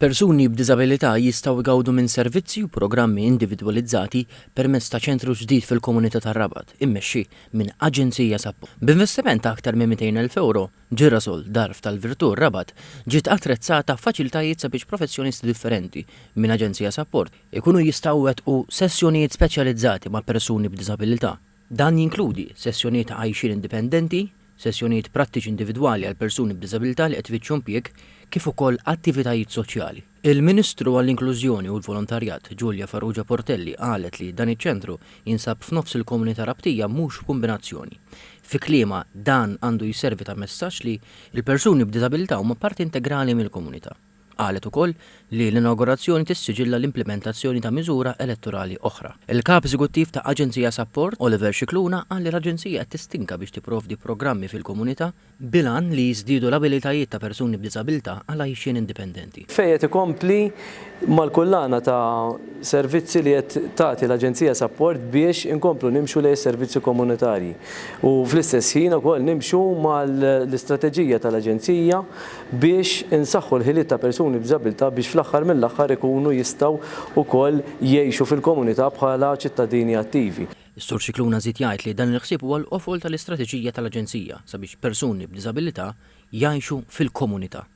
Persuni b'diżabilità jistgħu jgawdu minn servizzi u programmi individwalizzati permezz ta' ċentru ġdid fil-komunità tar-Rabat, immexxi minn Aġenzija Sapport. B'investiment ta' aktar minn 200,000 ewro, Ġirasol, Dar tal-Virtù, Rabat, ġiet attrezzata b'faċilitajiet sabiex professjonisti differenti minn Aġenzija Sapport ikunu jistgħu jwettqu sessjonijiet speċjalizzati ma' persuni b'diżabilità. Dan jinkludi sessjonijiet ta' għajxien indipendenti, sessjonijiet prattiċi individwali għal persuni b'diżabilità li qed ifittxu impjieg, kif ukoll attivitajiet soċjali. Il-Ministru għall-Inklużjoni u l-Volontarjat, Julia Farrugia Portelli qalet li dan iċ-ċentru jinsab f'nofs il-komunità Rabtija mhux b'kumbinazzjoni. Fi kliemha, dan għandu jservi ta' messaġġ li l-persuni b'diżabilità huma parti integrali mill-komunità. Qalet ukoll li l-inawgurazzjoni tissiġilla l-implimentazzjoni ta' miżura elettorali oħra. Il-Kap Eżekuttiv ta' Aġenzija Sapport, Oliver Scicluna, qal li l-aġenzija qed tistinka biex tipprovdi programmi fil-komunità bil-għan li jiżdiedu l-abilitajiet ta' persuni b'diżabilità għal għajxien indipendenti. Fejn qed ikompli mal-kullana ta' servizzi li qed tagħti l-Aġenzija Sapport biex inkomplu nimxu lejn is-servizzi komunitarji u fl-istess ħin ukoll nimxu mal-istrateġija tal-Aġenzija biex insaħħu l-ħiliet ta' persuni b'diżabilità biex fl-aħħar mill-aħħar ikunu jistgħu wkoll jgħixu fil-komunità bħala ċittadini attivi. Is-Sur Scicluna żied jgħid li dan il-ħsieb huwa l-qofol tal-istrateġija tal-Aġenzija sabiex persuni b'diżabilità jgħixu fil-komunità.